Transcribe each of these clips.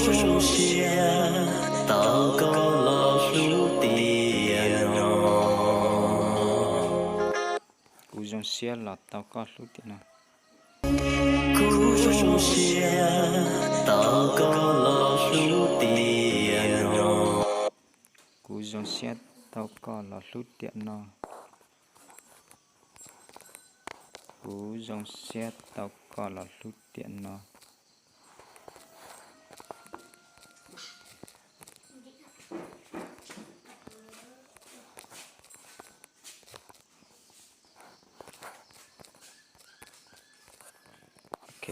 Zoo siab tau koj los hlub tiam no. Kuv zoo siab los tau koj hlub tiam no. Kuv zoo siab tau koj los hlub tiam no. Kuv zoo siab tau koj los hlub tiam no. Kuv zoo siab tau koj los hlub tiam no. Ok.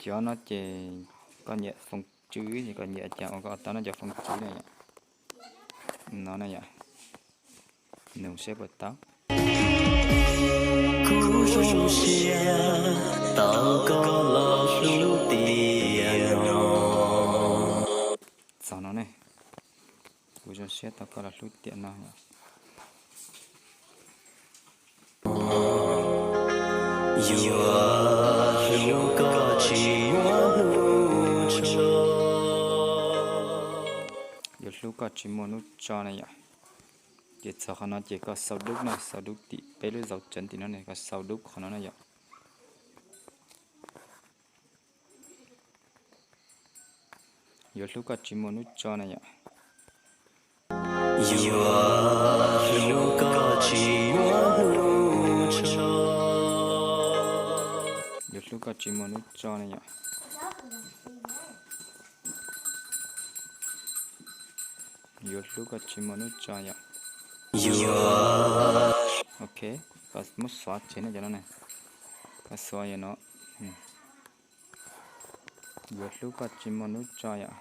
Cov no ces koj nyiam foom tswv, koj nyiam cas ua koj tau no cov foom tswv na yom. No na yom. Nug seb puas tau. Kuv zoo siab tau koj los hlub tiam no. Txog no ne. Kuv zoo siab tau koj los hlub tiam no. Yuav hlub koj tsis muaj hnub tso. Yuav hlub koj tsis muaj hnub tso na yom. Ces txog qhov no ces koj sau dub na, sau dub tim peb lub dấu chấm tim no ne, koj sau dub qhov no na yom. Yuav hlub koj tsis muaj hnub tso na yom. Yuav hlub koj tsis muaj hnub tso. Yuav hlub koj tsis muaj hnub tso na yom. Yuav hlub koj tsis muaj hnub tso yom. Yuav. Ok, koj muab xuav tseg na cov no ne. Koj xuav yom no. Yuav hlub koj tsis muaj hnub tso yom.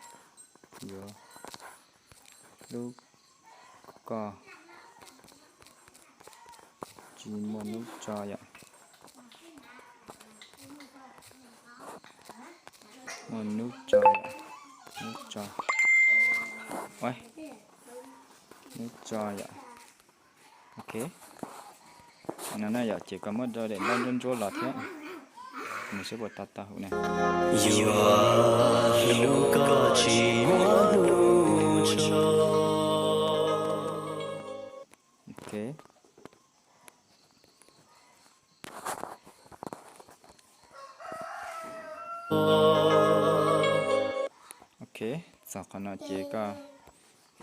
Yuav hlub koj tsis muaj hnub tso yom. Muaj hnub tso yom. Hnub tso. Hnub tso yom. Ok. No na yom, ces koj muab rau daim ntaub ntsuab ntsuab los thiab. Nws seb puas tau tau hauv na. Yuav hlub koj tsis muaj hnub tso. Ok. Ok, txog qhov no ces koj,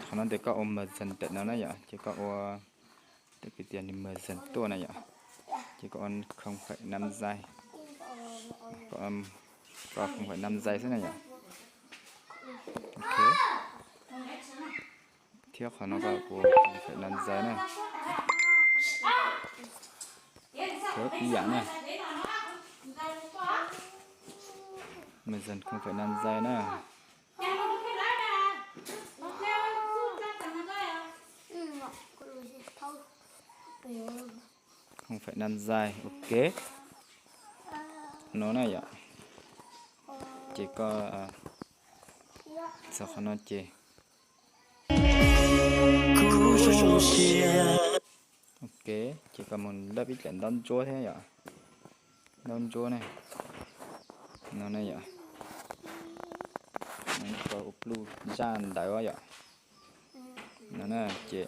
qhov no ces koj ua mờ dần ntawm no na yom, ces koj ua, tab kis tias nws mờ dần tuaj na yom, ces koj ua không phẩy năm giây, koj không phẩy năm giây xwb na yom. Ok. Thiab qhov no koj ua không phẩy năm giây na. Khuv ib yam na. Mờ dần không phẩy năm giây na. Không phẩy năm giây, ok. No na yom. Ces koj txog qhov no ces. Ok, ces koj mus lab ib daim ntaub ntsuab thiab yom. Ntaub ntsuab ne. No na yom. Koj ua pluj zaj ntawd yom. No na ces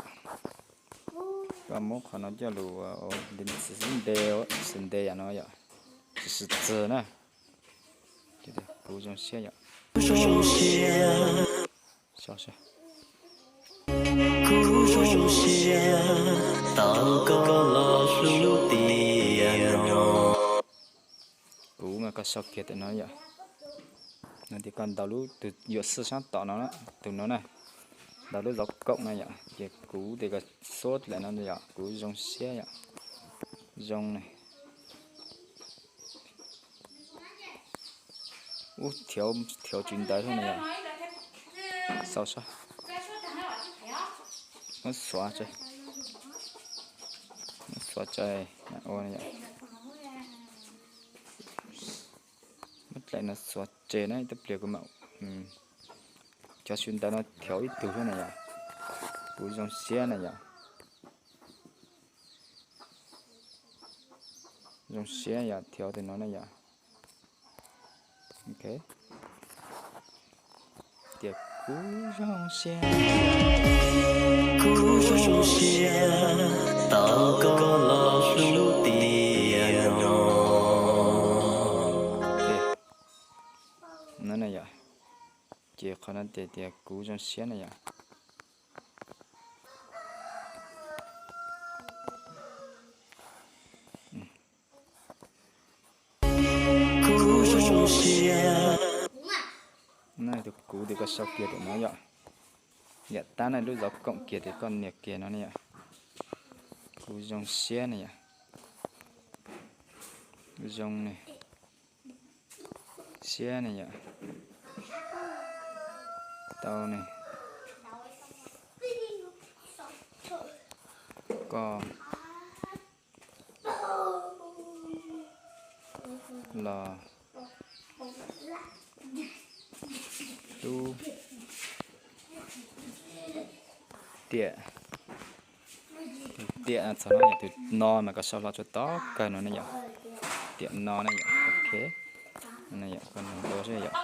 koj muab qhov no coj lus xwb nte, xwb nte yam no yom. Tsis txwg na. Kuv zoo siab yom. Kuv zoo siab tau koj los hlub tiag no. Kuv mas koj sau kiag tam no yom. No tias koj ntaus lub tus yuam sij sab tom no, tus no na, ntaus lub dấu cộng no yom, ces kuv tias koj xuab lawm no yom, kuv zoo siab yom, zoo na. Ub, thiav, thiav tsis ntawd thiab na yom. Xau sab. Muab xuav, muab xuav tseg na, ua na yom. Muab daim no xuav tseg na, ib pliag kuv mam, cov sw ntawd no thiav ib tug thiab na yom. Kuv zoo siab na yom. Zoo siab yom, thiav tus no na yom. Ok. Tias kuv zoo siab, kuv zoo siab tau koj los hlub tiag no. No na yom, ces qhov no tias tias kuv zoo siab na yom. Tus kuv tias koj sau kiag tus no yom. Yam tab na lub zov koom kiag tias koj nias kiag no ne yom. Kuv zoo siab ne yom. Zoo ne. Siab ne yom. Tau ne. Koj los hlub tiam, tiam txog no yom, tus no mas koj sau hlo tso tob kawg no ne yom. Tiam no ne yom, ok. Nug seb yom.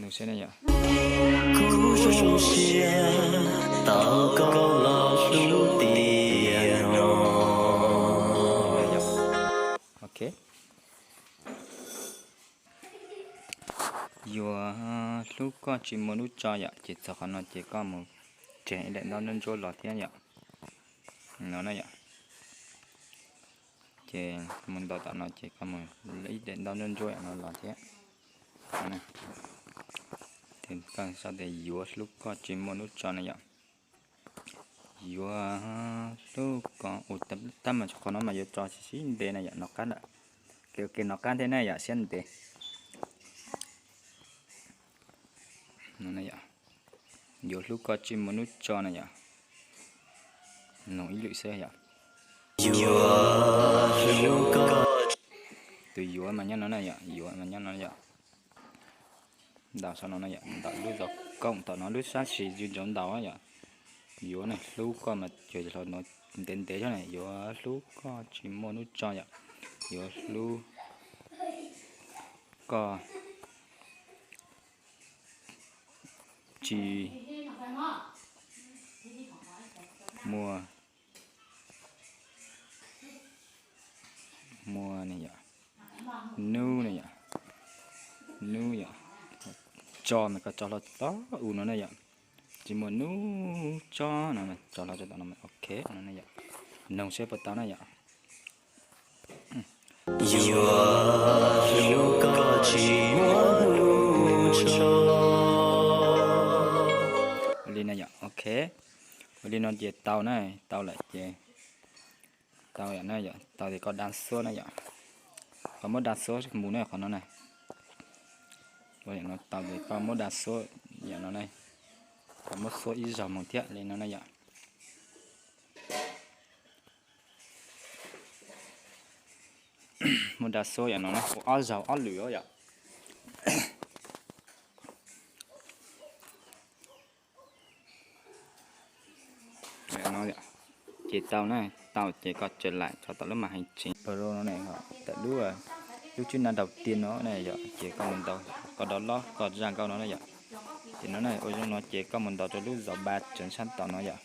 Nug seb ne yom. Kuv zoo siab tau koj los hlub tiag no. Ok. Yuav hlub koj tsis muaj lub tso yom, ces txog qhov no ces koj mus tseg ib daim ntaub ntsuab ntsuab los thiab yom. No na yom. Ces mus ntaus tom no ces koj mus ib daim ntaub ntsuab ntsuab yom no los thiab. Koj sau tias yuav hlub koj tsis muaj lub tso na yom. Yuav hlub koj, tab mas qhov no mas yuav tso sib sib ntev na yom, no qab ntawm. Kev no qab thiab na yom, siab ntev. Yuav hlub koj tsis muaj lub tso na yom. Nug ib lwm xwb yom. Yuav hlub koj. Tus yuav mas nyob no na yom, yuav mas nyob no yom. Ntaus saum no na yom, ntaus lub zov koom tom no lub sab sim yus ntaus ntaus yom. Yuav ne, hlub koj mas cog hlo no ntev ntev xwb na, yuav hlub koj tsis muaj lub tso yom. Yuav hlub koj tsis muaj, muaj ne yom, nub ne yom, nub yom, tso mas koj tso hlo tod u no na yom. Tsis muaj lub tso no, tso hlo tso tom no, ok no na yom. Nug seb puas tau na yom. Yuav hlub koj tsis muaj lub tso. Li no yom, ok. Ua li no ces tau na, tau lawm ces tau yom na yom, tau ces koj da xuab na yom. Koj muab da xuab mus na qhov no na. Ua li no tau ces koj muab da xuab yom no na. Koj muab xuab ib zaug mus thiab li no na yom. Muab da xuab yom no na, ua ob zaug ob lwm yom. Ces tau na, tau ces koj tsa laim tso tom lub mas heev tsev Pro no ne, tawm lub, lub tswb na daus tiag no ne yom, ces koj mus ntaus koj dov lob koj zaj nkauj no na yom. Ces no na, ua zoo no ces koj mus ntaus rau lub zov ba tsev sab tom no yom.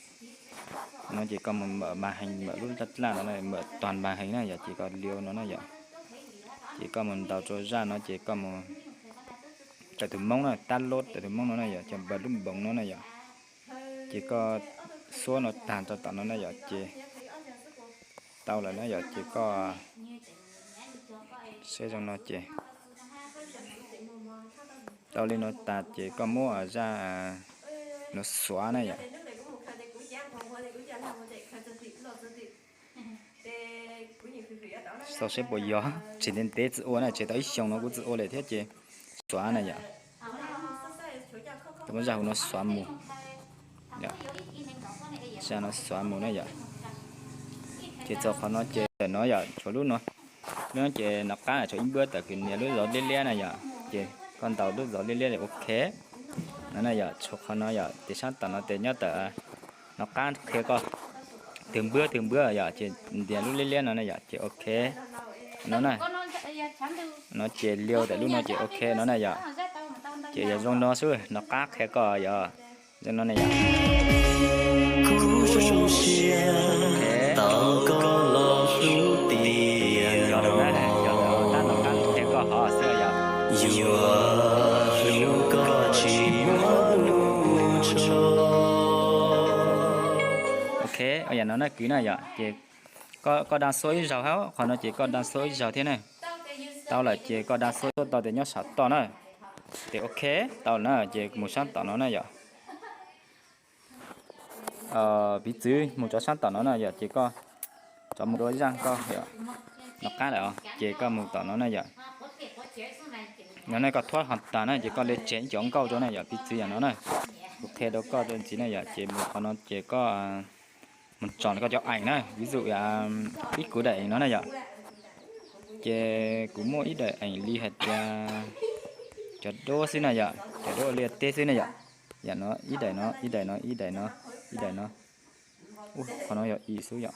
No ces koj mus mawm mas heev, mawm lub dlaj dlaj no, mawm tag mas heev na yom, ces koj liu no na yom. Ces koj mus ntaus rau zaj no ces koj mus tawm tus moob na, tab lub tawm tus moob no na yom, ces npawm lub npoov no na yom. Ces koj xuab no tag tso tom no na yom, ces tau lawm na yom, ces koj saib zoo no ces tau li no tas ces koj muab zaj no xuav na yom. Xav seb puas yog, tsev ntev ntev tsis ua na, tsev tau ib xyoos no kuv tsis ua li thiab ces xuav na yom. Muab zaj huv no xuav mus, zaj no xuav mus na yom. Ces txog qhov no ces no yom, tshuav lub no, lub no ces nov qab tshuav ib npawb tawm kws nias lub zov liab liab na yom, ces koj ntaus lub zov liab liab li ok. No na yom, tshuav qhov no yom, ces sab tom no ces nyob tawm nov qab qhia koj twg npawb twg npawb yom, ces ntias lub liab liab no na yom, ces ok. No na. No ces liu tawm lub no ces ok no na yom. Ces yog zoo no xwb, nov qab qhia koj yom. Zoo no na yom. Yog no qab qhia koj hov xwb yom. Ok, yam no na kwv na yom, ces koj daj xuab ib zaug hab, qhov no ces koj daj xuab ib zaug thiab na. Tau lawm ces koj daj xuab tau tias nyob saum toj na. Ces ok, tau na ces mus sab tom no na yom. Piv txwv mus rov sab tom no na yom, ces koj rov mus dua zaj nkauj yom. Nov qab lawm ces koj mus tom no na yom. No ne koj thuab ho tag na ces koj le tseg ib co nkauj rau na yom, piv txwv yam no na. Kuv qhia rau koj rau ntxiv na yom, ces mus qhov no ces koj mus tsom koj cov eem na, ví dụ ib kuv daim eem no na yom. Ces kuv muaj ib daim eem li hais tias cov duab xwb na yom, cov duab liaj teb xwb na yom. Yam no ib daim no, ib daim no, ib daim no, ib daim no. Ub, qhov no yog ib xwb yom.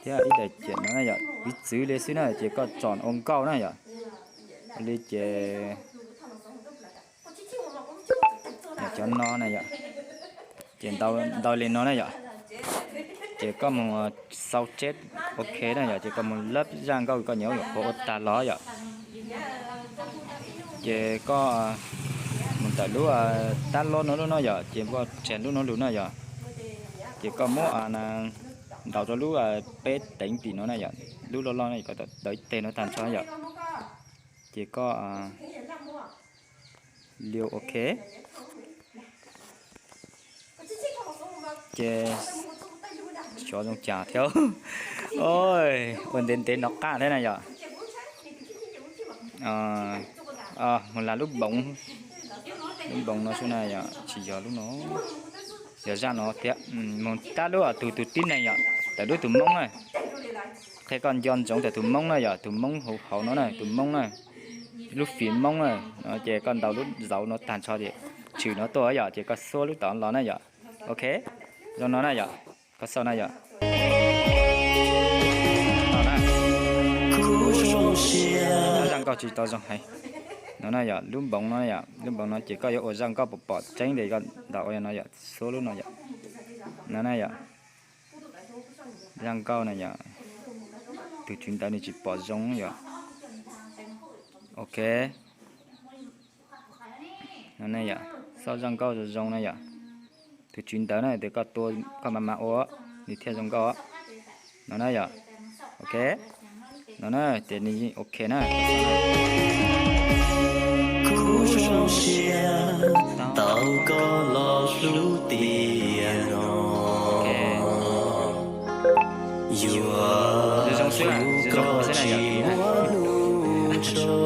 Thiab ib daim ciam no na yom, piv txwv li xwb na ces koj tsom ua nkauj na yom. Ua li ces cov no na yom, ces ntau li no na yom. Ces koj mus xau tseb ok na yom, ces koj mus lab zaj nkauj koj nyiam yuav qhuav ua tag los yom. Ces koj mus tawm lub tab loj no lub no yom, ces koj tseg lub no lug na yom. Ces koj muab ntaus rau lub peb teev tim no na yom, lub loj loj na, koj tawm ib teg no tag nrho yom. Ces koj liu ok. Ces xyov zoo cas thiab. Ua ntev ntev nov qab thiab na yom. Mus las lub npoov, lub npoov no xwb na yom, tsis yog lub no. Yog zaj no thiab, mus tab lub tus tus tib neeg yom, tawm lub tus Moob na. Qhia koj nco ntsoov tawm tus Moob na yom, tus Moob hauv hauv no na, tus Moob na, lub fim Moob na. No ces koj ntaus lub zauv no tag nrho ces tshwm no tuaj yom, ces koj xuab lub tom los na yom. Ok, zoo no na yom, koj xauj na yom. Zaj nkauj tsis tau zoo heev. No na yom, lub npoov no yom, lub npoov no ces koj yuav ua zaj nkauj pom pom tseeb ces koj ntaus ua no yom, xuab lub no yom. No na yom, zaj nkauj na yom, tus tswv ntawv nws tsis pom zoo yom. Ok, no na yom, xauj zaj nkauj zoo zoo na yom. Tus tswv ntawv na, tes koj tua, koj mam mam ua, nws thiaj zoo nkauj. No na yom. Ok, no na, ces nws yeej ok na. Kuv zoo siab tau koj los hlub tiag no. Yuav hlub koj tsis muaj lub tso.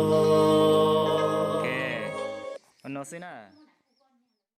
No xwb na.